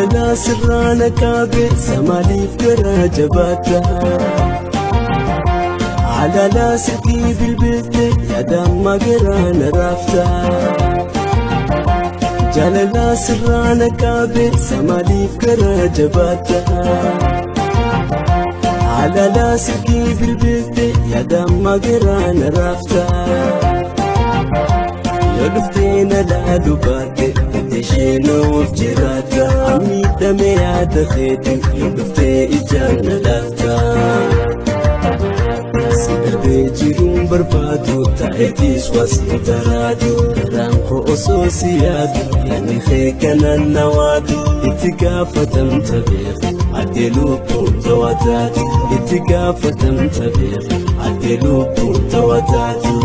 Jaalala sirraa na qaabe samaaliif gara jabaata. Alala sirrii bilbilte yaadamma garaa na raafta. Jaalala sirraa na qaabe samaaliif gara jabaata. Alala sirrii bilbilte yaadamma garaa na raafta. Yoo dhuftee na laaluu baatte isheen of jiraata. Miidhame yaada keetiin yoo dhuftee ijaan na laafta. Si dhabee jiruun barbaadu taa'eetis waas hin taraatu. Garaan koo osoo si yaadu yaadni kee kanaan na waadu. Itti gaafatamta beeku addee lubbuun tawataatu. Itti gaafatamta beeku addee lubbuun tawataatu.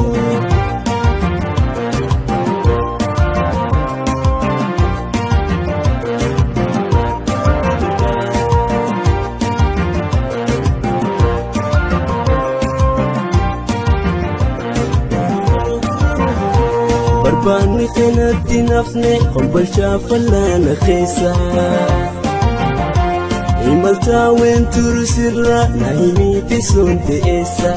Barbaanni kanatti nafne kombolchaa fallaana keessa. Imaltaa wenturu sirra na himite sun ta'eessa.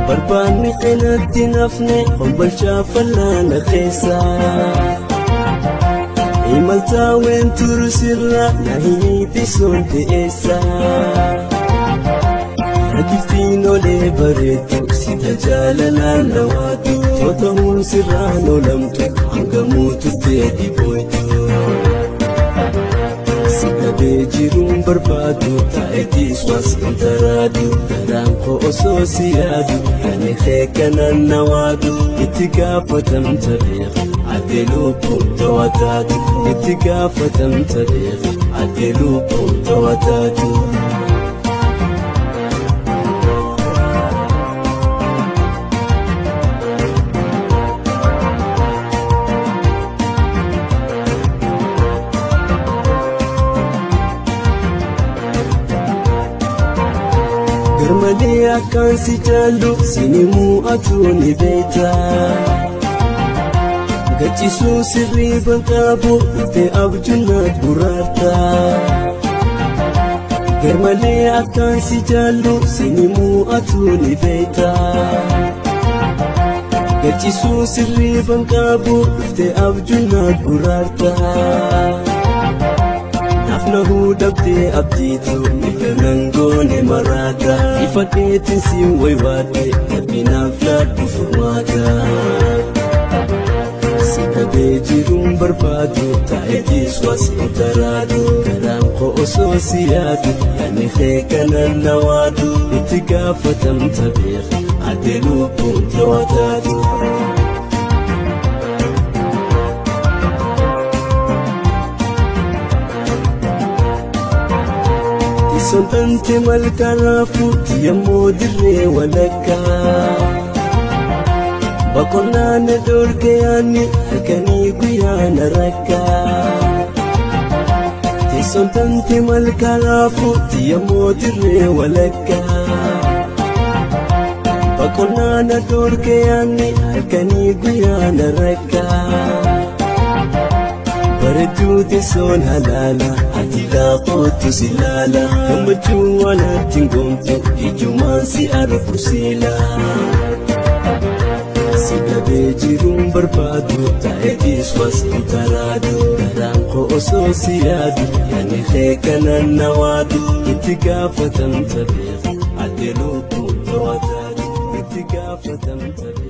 Barbaanni kanatti nafne kombolchaa fallaana keessa. Imaltaa wenturu sirra na himite sun ta'eessa. Giftiin olee bareedu si tajaajila na waatu. Tootamuun sirraan oolamtu hangamuu turtee dhibooytu. Si dhabee jiruun barbaadu taa'eetis waas hin taraadu. Garaan koo osoo si yaadu yaadni kee kanaan na waadu. Itti gaafatamta beeku addee lubbuun tawataatu. Itti gaafatamta beeku addee lubbuun tawataatu. Garmalee akkaan si jaallu sinimuu atuu ni beekta. Gachiisuu sirriiban qabu dhuftee abjuunaat buraarta. Garmalee akkaan si jaallu sinimuu atuu ni beekta. Gachiisuu sirriiban qabu dhuftee abjuunaat buraarta. Naaf dhabdee abdiitu mirga goone maraata. Ifadheetiin si waywaadhe rabbi naaf laadhu furmaata. Si dhabee jiruun barbaadu taa'eetis waas hin taraadu. Garaan koo osoo si yaadu yaadni kee kanaan na waadu. Itti gaafatamta beeku addee lubbuun tawataatu. Soltante malkaraafu yemmuu dirree walakkaa. Boqonnaan dhorke yaadni halkanii guyyaa na rakkaa. Soltante malkaraafu yemmuu dirree walakkaa. Boqonnaan dhorke yaadni halkanii guyyaa na rakkaa. Bareedduu teessoon halaala ati laaqootu si laala. Gammachuu waan ati goomtu ijjumaan si argu siila. Si dhabee jiruun barbaadu taa'eetis waas hin taraadu. Garaan koo osoo si yaadu yaadni kee kanaan na waadu. Itti gaafatamta beeku addee lubbuun tawataatu. Itti gaafatamta beeku.